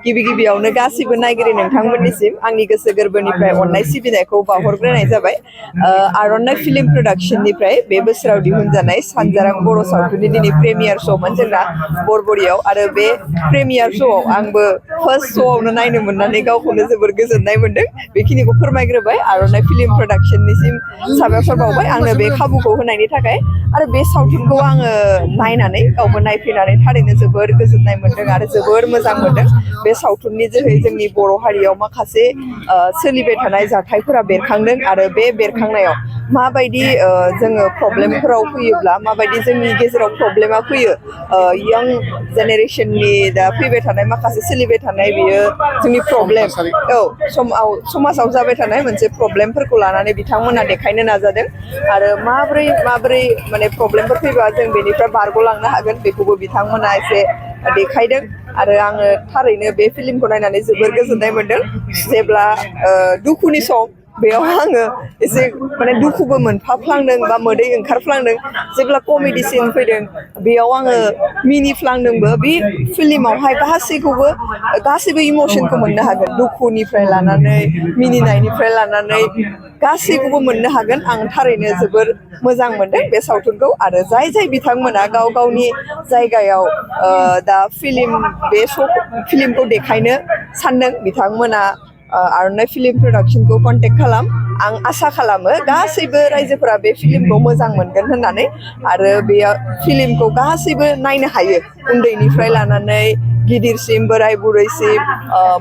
गिबि गिबियावनो गासिबो नायगिरि नोंथांमोननिसिम आंनि गोसो गोरबोनिफ्राय अननाय सिबिनायखौ बावहरग्रोनाय जाबाय। आर'नाइ फिल्म प्रडाक्शननिफ्राय बे बोसोराव दिहुनजानाय सानजारां बर' सावथुननि दिनै प्रेमियार श'मोन जोंना बरबरियाव आरो बे प्रेमियार श'आव आंबो फार्स्ट श'आवनो नायनो मोननानै गावखौनो जोबोर गोजोननाय मोन्दों। बेखिनिखौ फोरमायग्रोबाय आर'नाइ फिल्म प्रडाक्शननिसिम साबायखर बावबाय आंनो बे खाबुखौ होनायनि थाखाय आरो बे सावथुनखौ आङो नायनानै गावबो नायफैनानै थारैनो जोबोर गोजोननाय मोन्दों आरो जोबोर मोजां मोन्दों। बे सावथुननि जोहै जोंनि बर' हारियाव माखासे सोलिबाय थानाय जाथायफोरा बेरखांदों आरो बे बेरखांनायाव माबायदि जोङो प्रब्लेमफोराव फैयोब्ला माबायदि जोंनि गेजेराव प्रब्लेमा फैयो यं जेनेरेसननि दा फैबाय थानाय माखासे सोलिबाय थानाय बियो जोंनि प्रब्लेम समाजाव जाबाय थानाय मोनसे प्रब्लेमफोरखौ लानानै बिथांमोना देखायनो नाजादों आरो माबोरै माने प्रब्लेमफोर फैबा जों बेनिफ्राय बारग'लांनो हागोन बेखौबो बिथांमोना एसे देखायदों आरो आङो थारैनो बे फिल्मखौ नायनानै जोबोर गोजोननाय मोन्दों। जेब्ला दुखुनि सम बेयाव आङो एसे माने दुखुबो मोनफाफ्लांदों बा मोदै ओंखारफ्लांदों जेब्ला कमेडि सिन फैदों बेयाव आङो मिनिफ्लांदोंबो। बे फिल्मावहाय गासैबो इमसनखौ मोननो हागोन दुखुनिफ्राय लानानै मिनिनायनिफ्राय लानानै गासैखौबो मोननो हागोन। आं थारैनो जोबोर मोजां मोनदों बे सावथुनखौ आरो जाय बिथांमोना गाव गावनि जायगायाव दा फिल्मखौ देखायनो सानदों बिथांमोना आर'नाइ फिल्म प्रडाक्शनखौ कन्टेक्ट खालाम। आं आसा खालामो गासैबो रायजोफोरा बे फिल्मखौ मोजां मोनगोन होननानै आरो बे फिल्मखौ गासैबो नायनो हायो उन्दैनिफ्राय लानानै गिदिरसिम बोराय बुरैसिम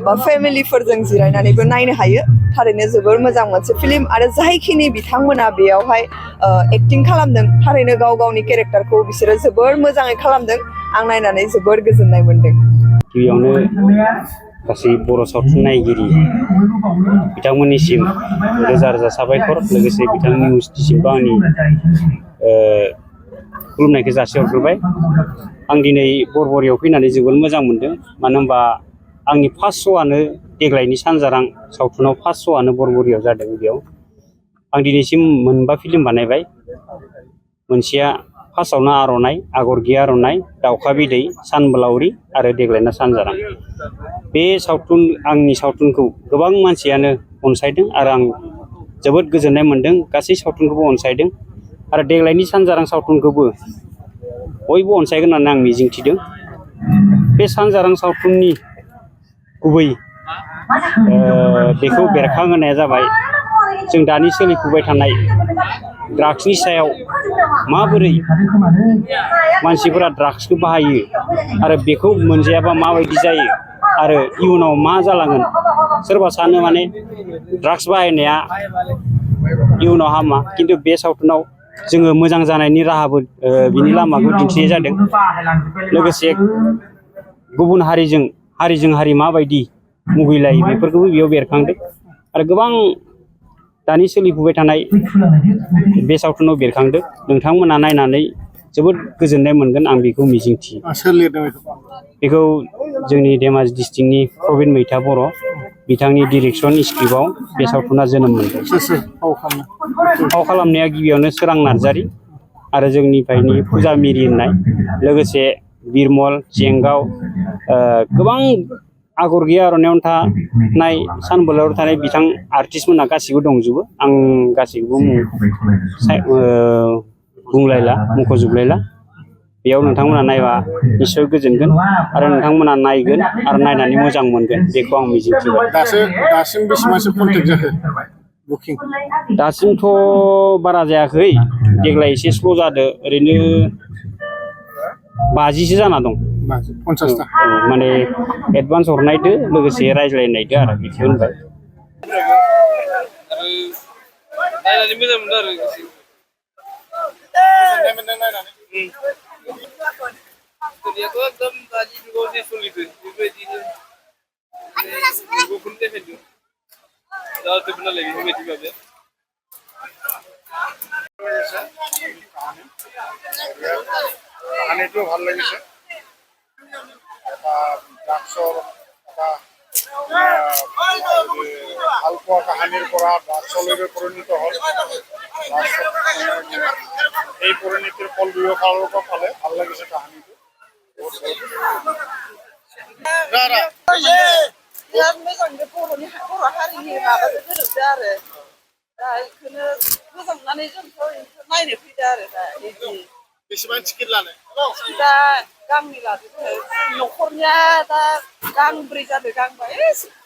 बा फेमिलिफोरजों जिरायनानैबो नायनो हायो। थारैनो जोबोर मोजां मोनसे फिल्म आरो जायखिनि बिथांमोना बेयावहाय एक्टिं खालामदों थारैनो गाव गावनि केरेक्टारखौ बिसोरो जोबोर मोजाङै खालामदों। आं नायनानै जोबोर गोजोननाय मोन्दों। गिबियावनो गासै बर' सावथुन नायगिरि बिथांमोननिसिम रोजा रोजा साबायखर लोगोसे बिथांनि निउसनिसिमबो आंनि खुलुमनायखौ जासिहरग्रोबाय। आं दिनै बरबरियाव फैनानै जोबोद मोजां मोन्दों मानो होनबा आंनि फार्स्ट श'आनो देग्लायनि सानजारां सावथुनाव फार्स्ट श'आनो बरबरियाव जादों। बेयाव आं दिनैसिम मोनबा फिल्म बानायबाय। मोनसेया फार्स्टआवनो आर'नाइ आगर गैया आर'नाइ दाउखा बिदै सानबोलावरि आरो देग्लायना सानजारां। बे आंनि सावथुनखौ गोबां मानसियानो अनसायदों आरो आं जोबोद गोजोननाय मोन्दों। गासै सावथुनखौबो अनसायदों आरो देग्लायनि सानजारां सावथुनखौबो बयबो अनसायगोन होननानै आं मिजिंथिदों। बे सानजारां सावथुननि गुबै बेखौ बेरखांहोनाया जाबाय जों दानि सोलिफुबाय थानाय ड्राग्सनि सायाव माबोरै मानसिफोरा ड्राग्सखौ बाहायो आरो बेखौ मोनजायाबा माबायदि जायो आरो इयुनाव मा जालांगोन। सोरबा सानो माने ड्राग्स बाहायनाया इयुनाव हामा, खिन्थु बे सावथुनाव जोङो मोजां जानायनि राहाबो बिनि लामाखौ दिन्थिनाय जादों। लोगोसे गुबुन हारिजों हारि माबायदि मुगैलायो बेफोरखौबो बेयाव बेरखांदों आरो गोबां दानि सोलिफुबाय थानाय बे सावथुनाव बेरखांदों। नोंथांमोना नायनानै जोबोद गोजोननाय मोनगोन आं बेखौ मिजिंथियो। बेखौ जोंनि धेमाजि डिस्ट्रिक्टनि प्रबिन मैथा बर' बिथांनि डिरेक्सन स्क्रिप्टआव बे सावथुना जोनोम मोनदों। फाव खालामनाया गिबियावनो सोरां नार्जारि आरो जोंनिफ्रायनि फुजा मिरि होननाय लोगोसे बिरमल जेंगाव गोबां आगर गैया आर'नायावनो थानाय सानबोलावरि थानाय बिथां आर्टिस्टमोनहा गासिबो दंजोबो। आं गासैखौबो बुंलायला मख'जोबलायला। बेयाव नोंथांमोना नायबा निस्सय गोजोनगोन आरो नोंथांमोना नायगोन आरो नायनानै मोजां मोनगोन बेखौ आं मिजिंथिबाय। दासिम बेसेबांसो कन्टेक्ट जाखो बुकिं? दासिमथ' बारा जायाखै, देग्लाय एसे स्ल' जादों। ओरैनो 50सो जाना दं। 50 माने एडभान्स हरनायदो लोगोसे रायज्लायनायदो आरो बिदि होनबाय। नायनानै मोजां मोनदों आरो स्ट'रियाथ' एकदम दानि जुगाव जे सोलिदों बेबायदिनो गुबुन देखायदों जाजोबो नालाय बेफोरबायदि माबाया। কাহানীটো ভাল লাগিছে। এটা ড্ৰাগছৰ এটা ভাল পোৱা কাহিনীৰ পৰা ড্ৰাগছলৈকে পৰিণত হ'ল। এই পৰিণতিৰ ফল দুয়োফালৰ পৰা পালে ভাল লাগিছে কাহিনীটো। बिराद मोजां बे बर' हारिनि माबाजों गोरोबदो आरो दा बेखौनो मोजां मोननानै जोंथ' नायनो फैदो आरो दा बिदि बेसेबां टिकेट लानो दा गांनै लादो न'खरनिया दा गांब्रै जादों गांबा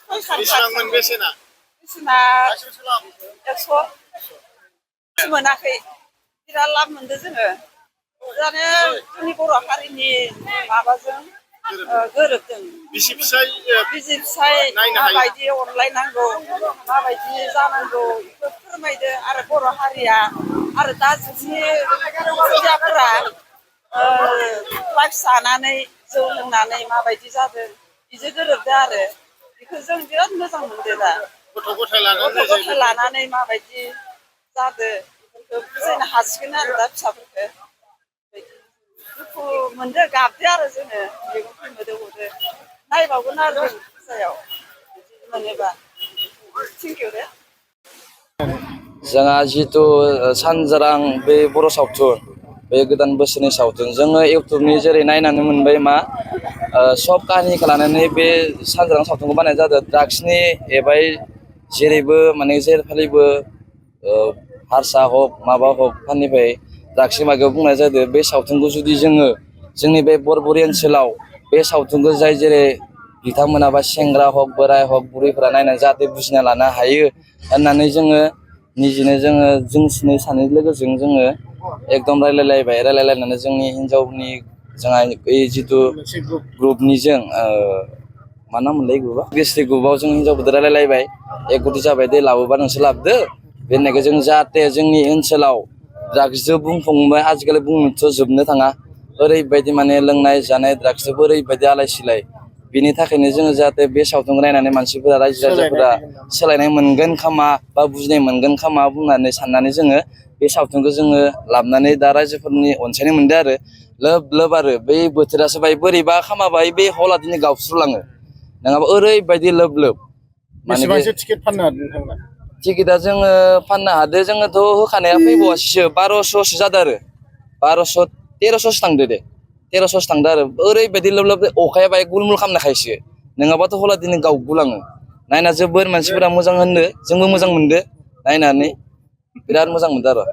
बेसेबांमोन बेसेना बेसेना 100 मोनाखै बिराद लाब मोनदों जोङो दानो जोंनि बर' हारिनि माबाजों गोरोबदों बिसि फिसाय माबायदि अनलायनांगौ माबायदि जानांगौ बेखौ फोरमायदो आरो बर' हारिया आरो दा जुगनि खुदियाफोरा ड्राग्स जानानै जौ लोंनानै माबायदि जादों बिजों गोरोबदो आरो बेखौ जों बिराद मोजां मोनदो दा गथ' गथाय लानानै माबायदि जादो बेफोरखौ बुजायनो हासिगोन आरो दा फिसाफोरखौ दुखु मोनदो गाबदो आरो जोङो मेगन मोदै गदो नायबावगोन आरो जों फुजायाव बिदि मोनोबा थेंकिउ दे जोंहा जिथु सानजारां बे बर' सावथुन बे गोदान बोसोरनि सावथुन जोङो इउटुबनि जेरै नायनानै मोनबाय मा सब काहिनिखौ लानानै बे सानजारां सावथुनखौ बानायनाय जादों ड्राग्सनि एबाय जेरैबो माने जेरैखालिबो हारसा हक माबा हक फाननिफ्राय ड्राग्सनि बागैयाव बुंनाय जादों बे सावथुनखौ जुदि जोङो जोंनि बे बरबरि ओनसोलाव बे सावथुनखौ जाय जेरै बिथांमोनाबा सेंग्रा हक बोराय हक बुरैफोरा नायनानै जाहाथे बुजिना लानो हायो होननानै जोङो निजेनो जों सानै लोगोजों जोङो एकदम रायलायलायनानै जोंनि हिनजावनि जोंहा जिथु ग्रुपनिजों मा नाम मोनलाय ग्रुपआ डिस्ट्रिक्ट ग्रुपआव जों हिनजावफोरजों रायलायलायबाय एक गति जाबाय दे लाबोबा नोंसोर लाबोदो बे होननायखौ जों जाहाथे जोंनि ओनसोलाव ड्राग्सजों बुंफुंबाय आजिखालि बुंनोथ' जोबनो थाङा ओरैबायदि माने लोंनाय जानाय ड्राग्सजोंबो ओरैबायदि आलाय सिलाय बिनि थाखायनो जोङो जाहाथे बे सावथुनखौ नायनानै मानसिफोरा रायजो राजाफोरा सोलायनाय मोनगोन खोमा बा बुजिनाय मोनगोन खोमा बुंनानै साननानै जोङो बे सावथुनखौ जोङो लाबोनानै दा रायजोफोरनि अनसायनाय मोनदों आरो लोब आरो बै बोथोरासो बाय बोरैबा खामाबाय बे हला दिनै गावस्रुलाङो नङाबा ओरैबायदि लोब बेसेबांसो टिकेट फाननो हादों नोंथांना टिकेटआ जोङो फाननो हादों जोङोथ' होखानाया फैबावासैसो 1200सो जादों आरो 1200 1300सो थांदो दे 1300सो थांदो आरो ओरैबायदि लोब अखाया बाय गुलमुल खालामनायखायसो नङाबाथ' हला दिनै गावगुलाङो नायना जोबोर मानसिफोरा मोजां होनदो जोंबो मोजां मोनदो नायनानै बिराद मोजां मोनदो आरो